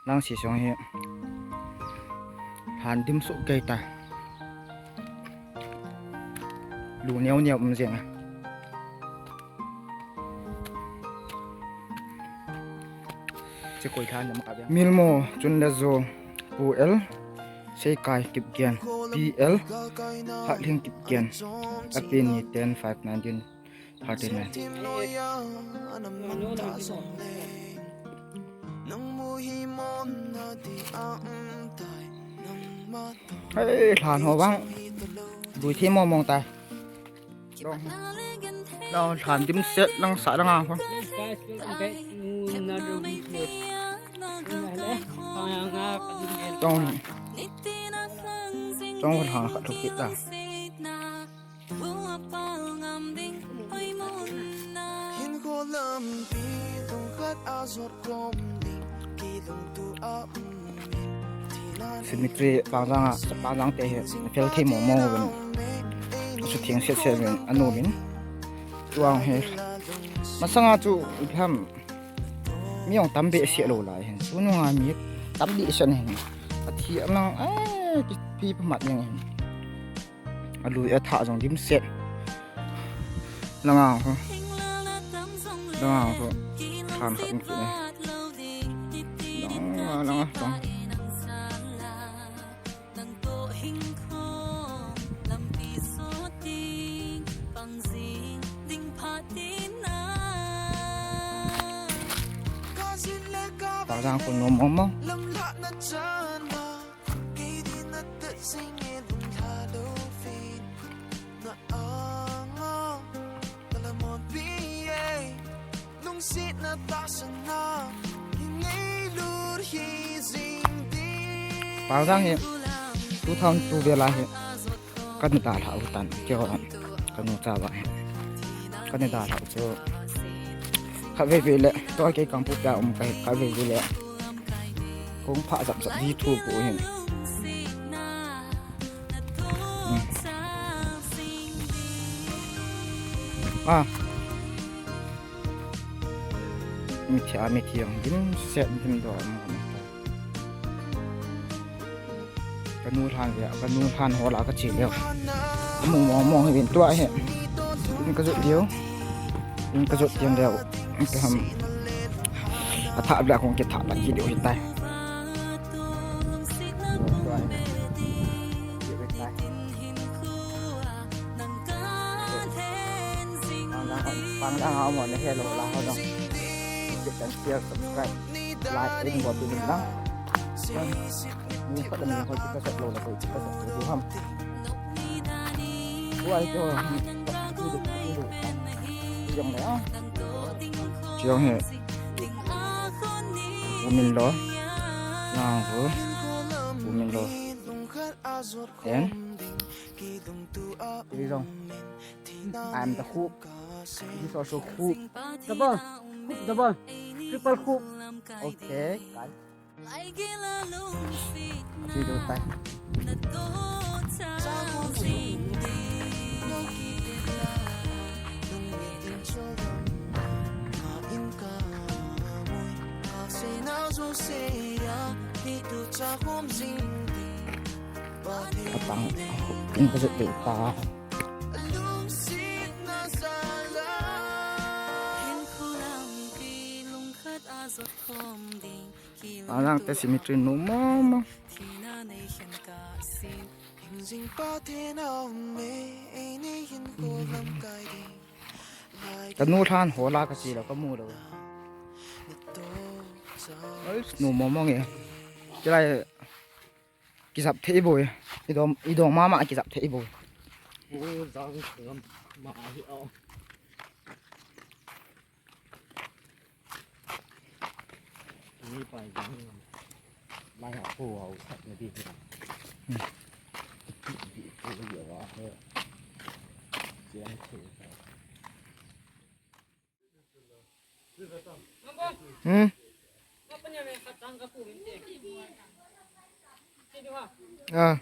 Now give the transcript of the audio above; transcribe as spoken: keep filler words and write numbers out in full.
Lang si song hi. Lhan dim su kei ta. Lu neo neo um jeng a. Che koi lhan nam ka bia. Milmo Chunlejo, Pu L Seikai Kipgen, P L Hathling Kipgen, api ni ten five nineteen thirty nine. Hei, lhan ho vang. Lui thi mong mong tai. Long, long lhan dim set lang sa lang a ho. Long, long lhan khat thuk kit ta. Cemetery pangjang a, pangjang te hi fel thei mong mong uvin. Sutheng set set uvin, anom in. Tuang hi. Masanga chu ipi ham, mi jong tam behseh lou lai hin. Tunung a mi tam behseh hin. Athi anang, eh, kipi phamat jeng hin. Alui athah jong dim set. Langa ho. Langa ho. Lhan khat um kit e. Langa, langa, langa. Pangjang khu nom mong mong. Pangjang hi two thousand two vel a hi kana dalhah u tan, keiho, kanu chava hi. Kana dalhah u chu. Khatvei vei le, tua kei Kangpokpi a um kahi, khatvei vei le. Kong pha jap jap di thu pu hin. Hmm. Ah. Mithi a, mithi ang dim set dim do ang. Kanu lhan le, kanu lhan hol a kache leu. Amu mong mong hi vin tua hi. In kajot diu. In kajot diu leu. In kaham. Athah bla kong kithah pat kit diu hitai. Pang lang ha mo na hello la ho no. Like and share, subscribe. Like in bol tin lang. Ni khat ni khat kita sat lo la ko kita sat lo ham. Wai ko. Jong le a. Jong he. Umin lo. Nang ko. Umin lo. En. Ini dong. I'm the hoop. This also hoop. Double. Hoop double. Triple hoop. Okay, guys. Video time. Apang, in ka jot ding ta. Alang te cemetery nu mama. Ka nu lhan hola ka chi lo ka mu lo. Ai, nu mama nge. Kilai. Kijap thei boi. Idom, idom mama kijap thei boi. U jang ngam ma hi o. Ni pai jang ngam. Mai ha ko au sat na di. Hmm. Di ko ya wa he. Jeng thei. Hmm. Ah.